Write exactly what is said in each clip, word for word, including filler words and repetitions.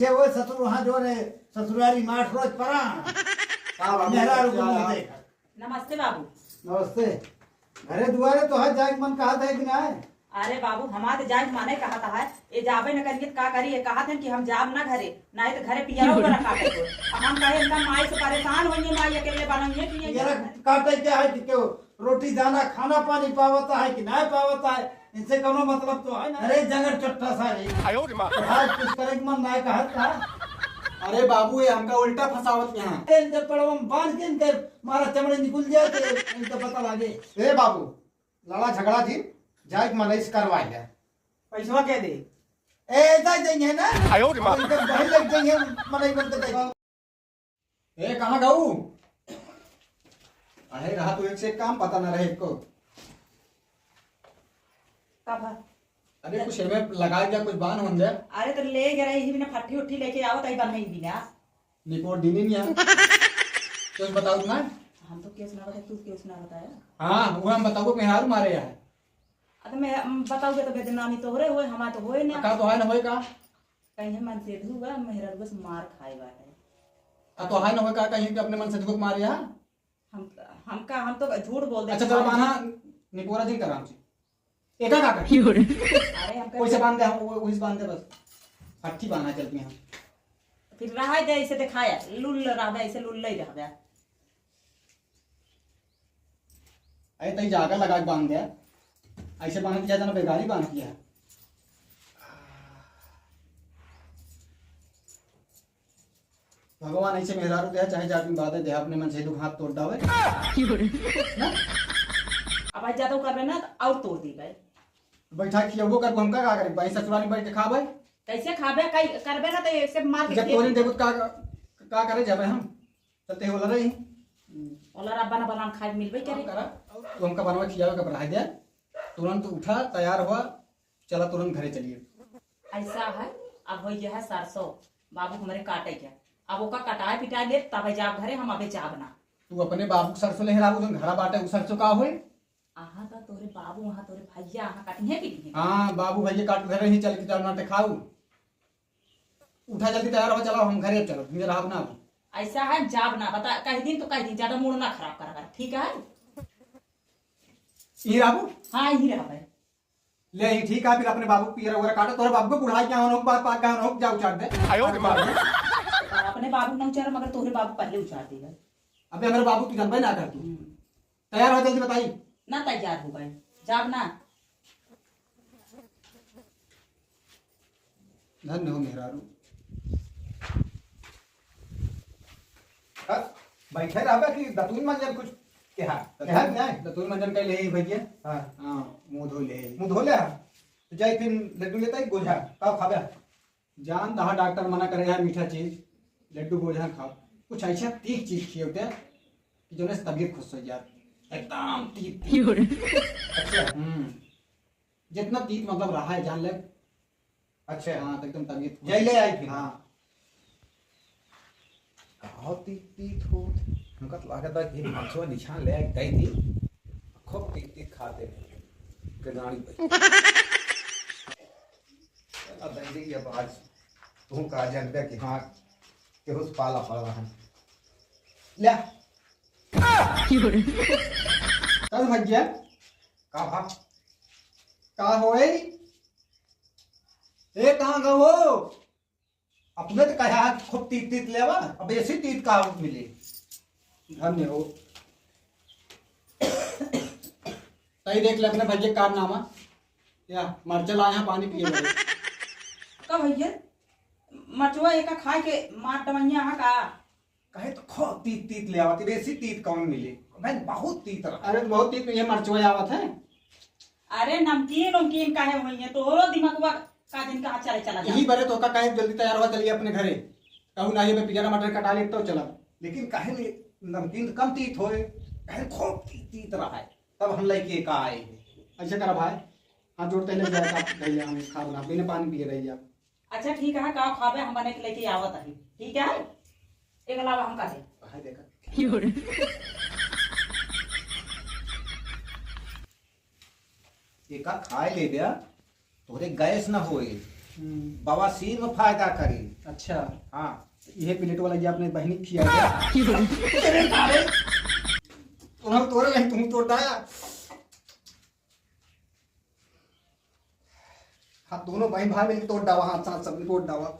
ये वो ससुर वहाँ जो रे, ससुरारी माठ रोज परा। का बाबू, मेहरारू को क्या मुँह हाल? देख। नमस्ते बाबू। नमस्ते। घरे दुआरे तोहर जाए के मन कहत है कि नाहीं? अरे बाबू, हमार तो जाए के मने कहत है, ये जाबे न करिए तो का करिए? कहत हैं कि हम जाब ना घरे, नाहीं तो घरे पियरो पर रखा करतो। अब हम कहे, इनका माई से परेशान होइए, माई अकेले बनइए कि ये पियरो काटे क्या है कि क्यों रोटी दाना खाना पानी पावता है कि नाहीं पावता है, इनसे कौनो मतलब तो है ना। अरे जंगल चट्टा सा रे। आयो रे माँ। आज कुछ करे के मन नाहीं कहत था। अरे बाबू, ये हमका उल्टा फंसावत यहाँ। इनके पड़वा में बांध के इनके मारा चमड़े निकल जाए तो इनके पता लागे। ए बाबू, लड़ा झगड़ा जी, जाए के मनई से करवाई है। पैसवा के दे? ए, दे देंगे ना। आयो रे माँ। इनके बहन लग जाएंगे, मनई बनते देंगे। ए, कहाँ गऊ? अरे, रहा तो एक से एक काम पता ना रहे को। का भा? अरे, कुछ एमे लगा दिया, कुछ बान होन दे। अरे, तो ले गए रही, ही बिना फट्टी उट्टी लेके आवत, आई बनाई बिना। निपोर दीनी निया। कुछ बताओ ना। हम तो केस ना बताए, तू केस ना बताया। हाँ, वो हम बताओ, मेहरारू मारे है। अब मैं, हम बताओगे तो बदनामी तोहरे होए, हमार तो होए ना। का तो है ना होए का? कहीं मन से धुआ, मेहरारू बस मार खाए बाटे। आ, तो है ना होए का कहीं कि अपने मन से धुआ मारे है? हम, हमका, हम तो झूठ बोल दे। अच्छा, चलो बांधा, निपोरा जिन कराम जी। एका का कर? अरे, हमका कोई से बांध दे, हम वो, वही से बांध दे बस। फट्टी बांधा चलती हम। फिर रहा दे, ऐसे दिखाया, लुल्ल रहबे, ऐसे लुल्ल ही रहबे। अरे, तई जागा लगा के बांध दे। ऐसे बांध दिया जाना, बेगारी बांध दिया। भगवान ऐसे मेहरारू दे, चाहे जातिन बादे दे, अपने मन से दुख हाथ तोड़ डावे। ना? अब आज ज्यादा करबे ना, तो और तोड़ दी भाई। बैठा खियबो करबो, हमका का करे? भाई ससुराली बैठ के खाबे। कैसे खाबे? कई करबे ना, तो ऐसे मार के जब खिया तोरे दे। देबो, का, का करे जाबे हम? चलते ही ओला रही। हम्म, ओला रब्बा ना बना खाए मिलबे करे। करा, तू हमका बनवा खियावे का बढ़ा दे। तुरंत उठा, तैयार हुआ, चला तुरंत घरे चलिए। ऐसा है, अब हो गया है सरसों, बाबू हमारे काटे गया, अब ओका कटाए पिटाए ले, तब जाब घरे, हम अबे जाब ना। तू अपने बाबू के सरसों ले रहबू, जौन घरा बाटे, उ सरसों का होए? आहा, तो तोरे बाबू वहाँ, तोरे भैया वहाँ काटिहे पीटिहे। हाँ, बाबू भैया काट घरे ही चल के जाओ, ना ते खाऊ। उठा जल्दी, तैयार हो, चलाओ, हम घरे चलो, तुझे रहब ना अभी। ऐसा है, जाब ना, बता, कह दिन तो कह दिन, ज्यादा मूड ना खराब करा कर, ठीक है? यहीं रहबू? हाँ, यहीं रहबे। ले, ही ठीक है, फिर अपने बाबू पियर वगैरह काटो, तोरे बाबू को बुढ़ाई क्या होनो, बात, बात क्या होनो, जा उचार दे। आयो रे माँ। अपने बाबू ना उचार, मगर तोरे बाबू पहले उचार देगा। अबे, हमारे बाबू तू जानबे ना कर तू। हम्म। तैयार हो, जल्दी बताई। ना तैयार हो भाई, जाब ना। धन्य हो मेहरारू। बस, बैठे रहबे कि दतुन मंजन कुछ केहा? केहा कि नहीं? दतुन मंजन कइ ले ही भैया। हाँ। हाँ, मुँह धो ले ही। मुँह धो ले हा? तो जाई फिर लड्डू लेता ही गोझा, का खाबे? जान दहा डॉक्टर मना करे है मीठा चीज, लड्डू गोझा खाओ। कुछ ऐसा तीख चीज खियो ते कि जोने से तबीयत खुश हो जाए। एकदम तीत, तीत। अच्छा। हम्म। जितना तीत मतलब रहा है जान ले। अच्छा। हाँ, तो एकदम तबीयत खुश। जाई ले आई फिर। हाँ। का तीत तीत हो? हमका तो लागत है कि मरचवा निछान ले आई, दई दी। खूब तीत तीत खाते। के गाड़ी पे। अब बन गई अब आज। तू का जानबे कि हाँ, केहू से पाला पड़ रहा है। ले। चल भैया। का भा? का होए? ए, कहाँ गए हो? अपने तो कहा खूब तीत तीत लेवा, अब ऐसी तीत का मिली। धन्य हो। तई देख ले अपने भैया कारनामा। या मरचा लाए हैं पानी पिए वाले। का भैया, मरचवा एका खाए के मार दवैया हा का? कहे तो खूब तीत तीत ले आवत, ऐसी तीत कौन मिली? भाई बहुत तीत रहा। अरे तो बहुत तीत में ये मरचवा आवत है। अरे नमकीन उमकीन काहे होई है? तोहरो दिमागवा का दिन कहाँ चले चला यही जाता? बरे तो का कहे जल्दी तैयार हुआ, चलिए अपने घरे। कहूँ ना ये मैं पिजरा मटर कटा ले तो चला। लेकिन काहे नहीं नमकीन कम तीत होए, काहे खूब तीत, तीत रहा है, तब हम लेके का आए। ऐसे करा भाई, हाथ जोड़ते ले जाए का, भैया हम खा बना, बिना पानी पिए रहिए आप। अच्छा ठीक है, का खाबे हम बने के लेके आवत है, ठीक है? एक अलावा हम का दे। हाय देखा। एका खाए ले बे, तोहरे गैस ना होए। हम्म। बवासीर में फायदा करी। अच्छा। हाँ। इहे प्लेट वाला ये अपने बहिनी खिया दे। अरे सारे, तोरा तोरे नहीं, तू तोड़ डाया। हाँ, दोनों बहिन भाई मिलके तोड़ डावा, हाँ, साथ सब तोड़ डावा।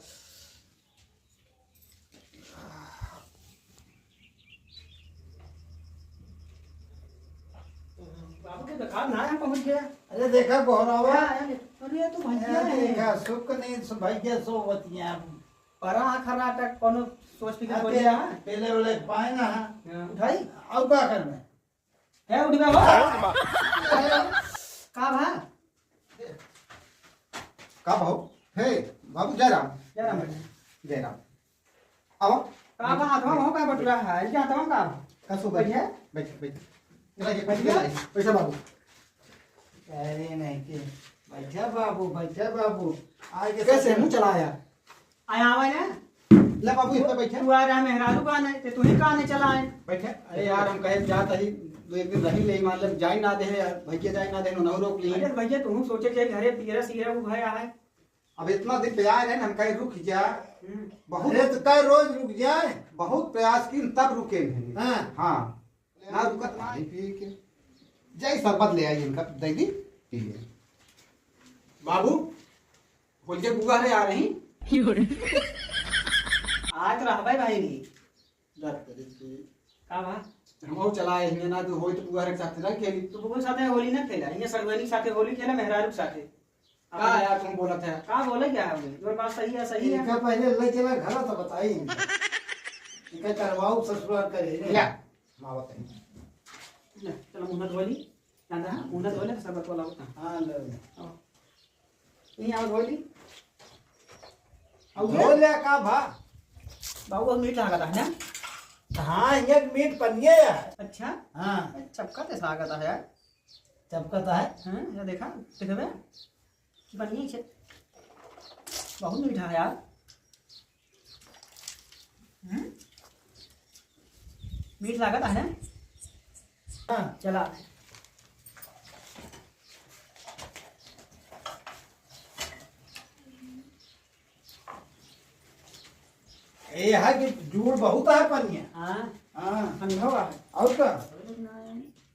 बाबू के दुकान ना है, पहुंच गया। अरे देखा गोहरावा। क्या है? अरे ये तो भैया अरे है। देखा, सुख नहीं, सु-, भैया सोवतिया। परा आखा नाटक, कोनो सोच फिकर अरे बोलिया। पहले वाले पाए ना। हाँ। उठाई? अब का करना? है उठ गया हो। का भा? का भाऊ? हे, बाबू, जय राम। जय राम बेटा। जय राम। आओ। का बा, हाथवा में हो का बटुरा है? इनके हाथवा में का? कसो बैठ। बैठ, बैठ। चला के बैठ बैठ गया? गया? बैठा बाबू। अरे नहीं के, बैठा बाबू, बैठा बाबू। आए के कैसे साथ मुंह चलाया? आया आवा ना। ले बाबू, इस पे बैठे। तू आ रहा मेहरारू का नहीं, ते तू ही का नहीं चला है? बैठे। अरे यार, हम कहे जात ही, दो एक दिन रही ले, मान ले, जाई ना दे यार, भैया जाई ना दे, उन्होंने रोक ली। अरे भैया, तू सोचे के घरे पियरा सियरा को भय आए। अब इतना दिन पे आए रहे, हम कहे रुक जा। हम्म। बहुत अरे तो कहे रोज रुक जाए। बहुत प्रयास की तब रुके हैं। हाँ। हाँ। ना रुकत ना। पानी पी के। जाई शरबत ले आई इनका, दे दी, पी ले। बाबू, बोल के बुआ रे आ रही। आज रहबे भाई नहीं। दर्द करे से। का बा? हम और चला आए हैं ना, तो होई तो बुआ रे के साथ रह खेली। तो बुआ साथे होली ना खेला, इन्हें सड़वैनी साथे होली खेला, मेहरारू साथे। का यार तुम बोलत है? का बोले क्या है? जो बात सही है, सही है। इनका पहले ले चला घर तो बताई इनका। इनका करवाऊ ससुराल करे, ले। ले। माँ बताई। ले, चलो मुंह धो ली। दादा, मुंह धो ले, शरबत वाला होता। हाँ, ले, ले। आओ। यहीं आओ, धो ली। आओ, धो ले। ले का भा? बाबू, बहुत मीठ लागत है ना? हाँ, एक मीठ पनिया है। अच्छा? हाँ। चपका कैसा लागत है यार? चपका तो है। हाँ, ये देखा, देखबे? बढ़िया से। बहुत मीठा है यार। हम्म? मीठ लागत है ना? हाँ। चला। ए, यहाँ की जूड़ बहुत है पनिया। हाँ। हाँ। अनुभव है। और का?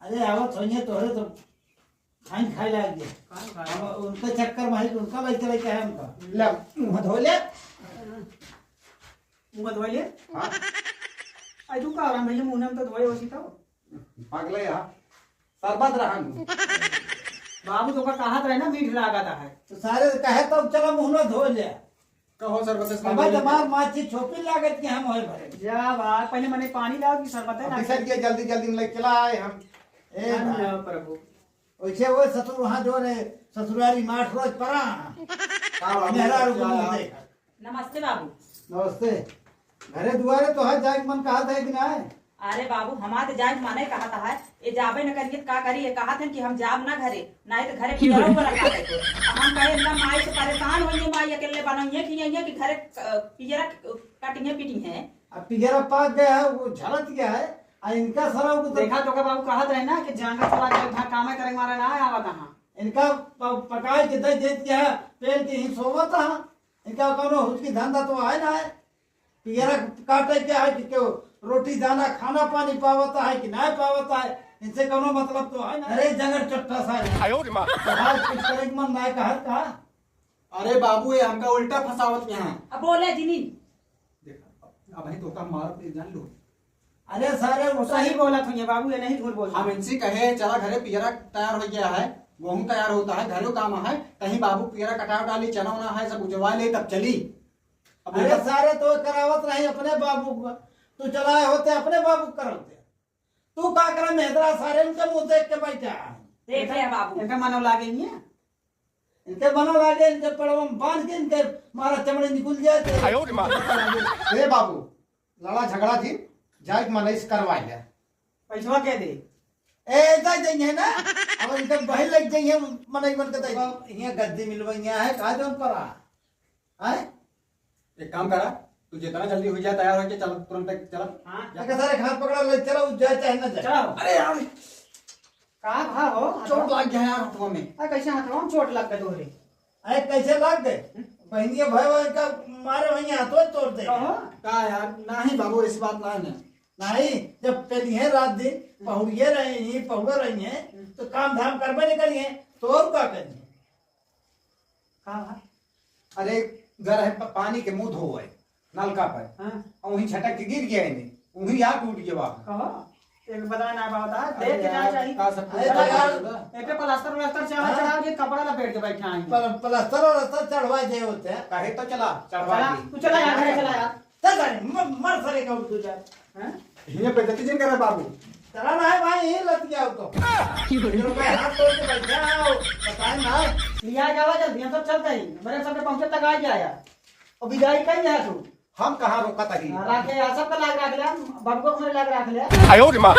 अरे, आवत होइए तोहरे तो खाइन खाए लाग गए। खाइन खाए। अब उनका चक्कर में है कि उनका लइका लइका है उनका। ले, मुँह धो ले। मुँह धो ले? हाँ। आई तू का राम भैया मुँह में तो धोए होसी तो? पागल है यार। शरबत रहन। बाबू तो का कहत रहे ना मीठ लागत है। तो सारे कहे तो चला मुँह ना धो ले। कहो शरबत से अब जमार माची छोपी लागत कि हम होए भरे। जा बात, पहले मने पानी लाओ कि शरबत है अब ना। बिसर के जल्दी जल्दी में लेके चला आए हम। ए धन भाई। लो प्रभु। वैसे वो ससुर वहाँ जो रे ससुरारी माठ रोज परा। का बाबू? मेहरारू को मुँह देख। नमस्ते बाबू। नमस्ते। घरे दुआरे तो है, जाए के मन कहत है कि ना है? अरे बाबू, हमार तो जाए के मने कहत है, ये जाबे न करिए तो का करी? ये कहत हैं कि हम जाब ना घरे, नहीं तो घरे पियरो पर रखा है तो। अब हम कहे, "इनका माई से परेशान होइए, माई अकेले बनइए कि यइए कि घरे, अ, पियरा कटिए पीटी हैं।" अब पियरा पाक गया है, वो झलत गया है, आ इनका सरऊ को तो देखा तो का बाबू कहत रहे ना कि जांगर चला के उठा कामे करे मारे ना आवत हाँ। इनका प-, पकाए के दे देत गया है, पेल के ही सोवत हाँ। इनका कौनो हुचकी धंधा तो है ना है। पियरा काटे के है कि क्यों रोटी दाना खाना पानी पावता है कि नहीं पावता है, इनसे कौनो मतलब तो है ना। अरे जंगल चट्टा सा है। आयो रे माँ। आज कुछ करे के मन नहीं कहत का? अरे बाबू, ये हमका उल्टा फंसावत यहाँ। अब बोले जिनी। देखा, अब, अब है तो का मार पे जान लो। अरे सारे वो सही बोलत हुई है बाबू, ये नहीं झूठ बोल। हम इनसे कहे, "चला घरे पियरा तैयार हो गया है, गेहूं तैयार होता है, घरे काम है, कहीं बाबू पियरा कटाव डाली, चना उना है, सब उजवा ले, तब चली।" अब अरे उनका सारे तो करावत रही अपने बाबू को, तू चलाए होते अपने बाबू को करवते। तू का करे मेहदरा सारे उनके मुंह देख के बैठा है। देख ले बाबू। इनका मनो लागे नहीं है। इनके मनो लागे, इनके पड़वा में बांध के इनके मारा चमड़े निकल जाए तो आयो रे माँ। ए बाबू, लड़ा झगड़ा थी, जाए के मनई से करवा ले। पैसवा के दे? ए, दे देंगे ना। अब इनके बहिन लग जाइए, मनई बन के दे। अब यहाँ गद्दी मिलवा यहाँ है, कहाँ जौन पड़ा? हैं? एक काम करा, तू जितना जल्दी हो जाए तैयार होके चल, तुरंत चल। हाँ। जा। एक सारे हाथ पकड़ा ले, चलो, जाए चाहे ना जाए। चलो। अरे यार। का भा हो? चोट लग गया यार हाथवा में। आ, कैसे हाथवा में चोट लग गई तोहरे? अरे कैसे लग गए? हम्म। बहनिया भाई, भाई का मारे वहीं हाथों तोड़ दे। कहो। का यार, नाही बाबू, ऐसी बात नाही है। नाही, जब पेलिहे रात दिन, पहुड़िए रही, पहुड़ा रही हैं, तो काम धाम करबे नहीं करिए, तो और का करिए? का है? अरे, घर है, प-, पानी के मुंह धोवे, नलका पर। हाँ। और वहीं छटक के गिर गया है, नहीं, वहीं आ टूट गया वहाँ। कहो, एक बता ना बाबा, अरे देख के जाना यार, चाहिए। का सब अरे चला यार, यार, एक प्लास्टर व्लास्टर चढ़ा हाँ। चढ़ा के कपड़ा लपेट के बैठा है। पल-, प्लास्टर व्लास्टर चढ़वा जे होते हैं। कहे तो चला, चढ़वा चला, दी। तू चला यार, घरे चला यार। चल सारे, म-, मर सारे का उठ जा। हैं? हियां बेइज्जती जिन करे बाबू। चला ना है भाई, यही लत गया हो तो। जो मैं हाथ तोड़ के बैठा हो, बताए ना। लिया जावा जल्दी, हम सब चलते हैं। मेरे सबके पहुंचे तक आ गया यार। और विदाई कर दिया तू। हम कहाँ रोकत हई? हाँ, राखे यार, सबका लाग राख ले, बाबू को मेरे लाग राख ले। आयो रे माँ।